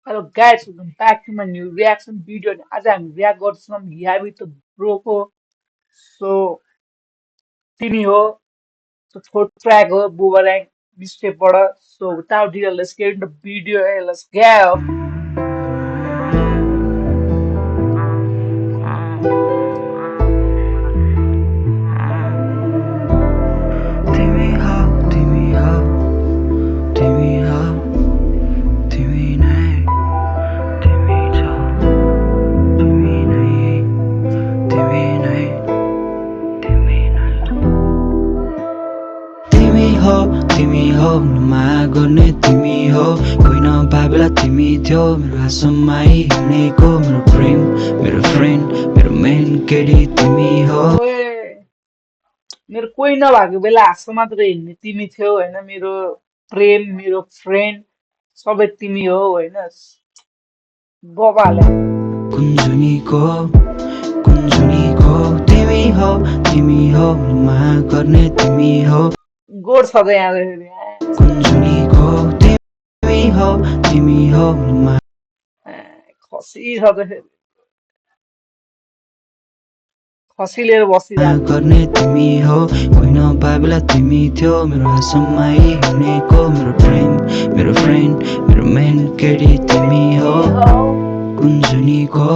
Hello guys, welcome back to my new reaction video. And आज हामी react गर्छौँ यहाँ with the ब्रोको सो तिमी हो सो फोर्थ ट्र्याक हो बुबरैङ मिस्टेकबाट so without delay let's get into the video and let's go. तिमी हो तिमी हो तिमी हो तिमी नै तिमी छौ तिमी नै तिमी नै तिमी नै तिमी हो माया गर्ने तिमी हो कोही नपाए बेला तिमी थियो मेरो आसममा हिँडेको मेरो प्रेम मेरो फ्रेन्ड मेरो मेन केटी तिमी हो ओए मेरो कोही नभएको बेला हाँसो मात्र हिँड्ने तिमी थियौ होइन मेरो प्रेम मेरो फ्रेन्ड सबै तिमी हो होइन बबाले कुञ्जुनीको तिमी हो माया गर्ने तिमी हो गोड छ त यहाँ कुञ्जुनीको तिमी हो माया खसी छ त खसी लिएर बसिरहेको गर्ने तिमी हो कोही नपाए बेला तिमी थियो मेरो आसममा हिँडेको मेरो प्रेम मेरो फ्रेन्ड मेरो मेन केटी तिमी हो कुञ्जुनीको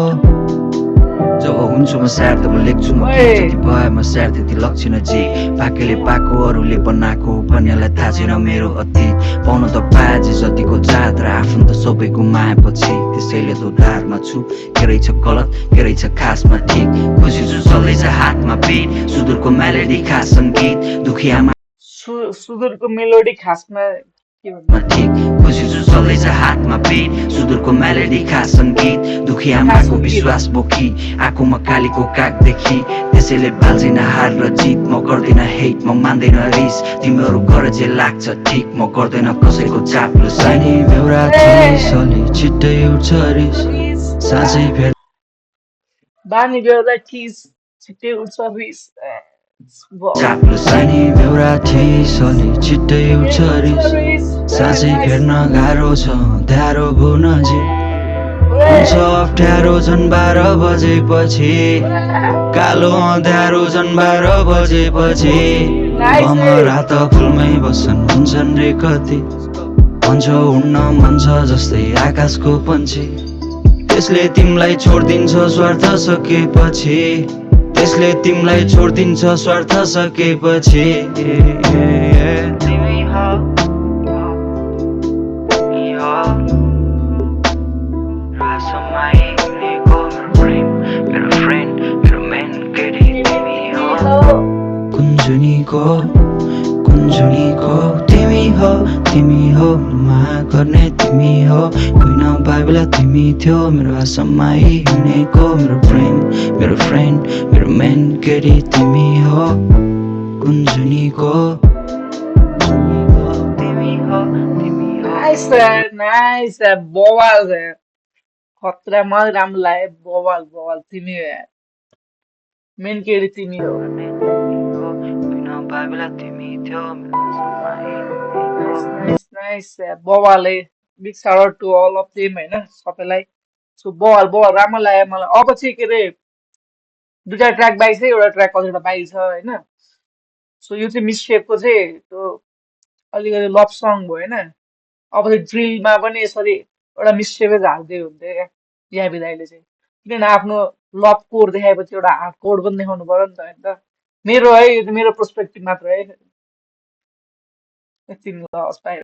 जब हुन्छु म स्याहार त म लेख्छु म जति भए म स्याहार त्यति लक्षण जी पाकेले पाएको अरूले बनाएको भन्नेलाई थाहा छैन मेरो अतीत पाउनु त पाएजे जतिको जात र आफ्नो त सबै गुमाएपछि त्यसैले त उधारमा छु के रहेछ गलत के रहेछ खासमा ठिक खुसी छु चल्दैछ हातमा बिट सुदूरको मेलोडी खास सङ्गीत दुखी आमा सुदूरको मेलोडी खासमा के भन्नु ठिक खुसी छु चल्दैछ हातमा बिट सुदूरको मेलोडी खास सङ्गीत दुखी आमाको विश्वास बोकी आँखोमा कालीको कागदेखि त्यसैले बाल्दैन हार र जित म गर्दैन हेट म मान्दैन रिस तिमीहरू गर जे लाग्छ ठिक म गर्दैन कसैको चाप्लुसानी बेउरा थिसले छिट्टै उठ्छ रिस साँच्चै फेर बानी बेउरा ठिस छिट्टै उठ्छ रिस चाप्लुसानी बेउरा थिसले छिट्टै उठ्छ रिस साँच्चै फेर्न गाह्रो छ ध्यारो भुन जे हुन्छ अप्ठ्यारो झन् 12 बजेपछि कालो अँध्यारो झन् 12 बजेपछि भमरा त फुलमै बस्छन् हुन्छन् रे कति भन्छ उड्न मन छ जस्तै आकाशको पन्छी त्यसले तिमीलाई छोडिदिन्छ स्वार्थ सकेपछि त्यसले तिमीलाई छोडिदिन्छ स्वार्थ सकेपछि तिमी हो कुञ्जुनीको तिमी हो माया गर्ने तिमी हो कोही नपाए बेला तिमी थियो मेरो आसममा हिँडेको मेरो प्रेम मेरो फ्रेन्ड मेरो मेन केटी तिमी हो कुञ्जुनीको नाइस बवाल खतरा मलाई राम्रो लाग्यो बवाल बवाल तिमी हो यार मेन केटी तिमी हो नाइस नाइस बवाल big shout out to all of them होइन सबैलाई सो बवाल बवाल राम्रो लाग्यो मलाई अब चाहिँ के अरे दुईटा ट्र्याक बाइक छ एउटा ट्र्याक कतिवटा बाइक छ होइन सो यो चाहिँ मिससेपको चाहिँ त्यो अलिकति लभ सङ भयो होइन अब चाहिँ ड्रिलमा पनि यसरी एउटा मिससेपै हालिदियो हुन्थ्यो क्या यहाँ दाइले चाहिँ किनभने आफ्नो लभ कोड देखाएपछि एउटा हार्ड कोड पनि देखाउनु पर्यो नि त होइन मेरो है यो चाहिँ मेरो पर्सपेक्टिभ मात्र है यति ल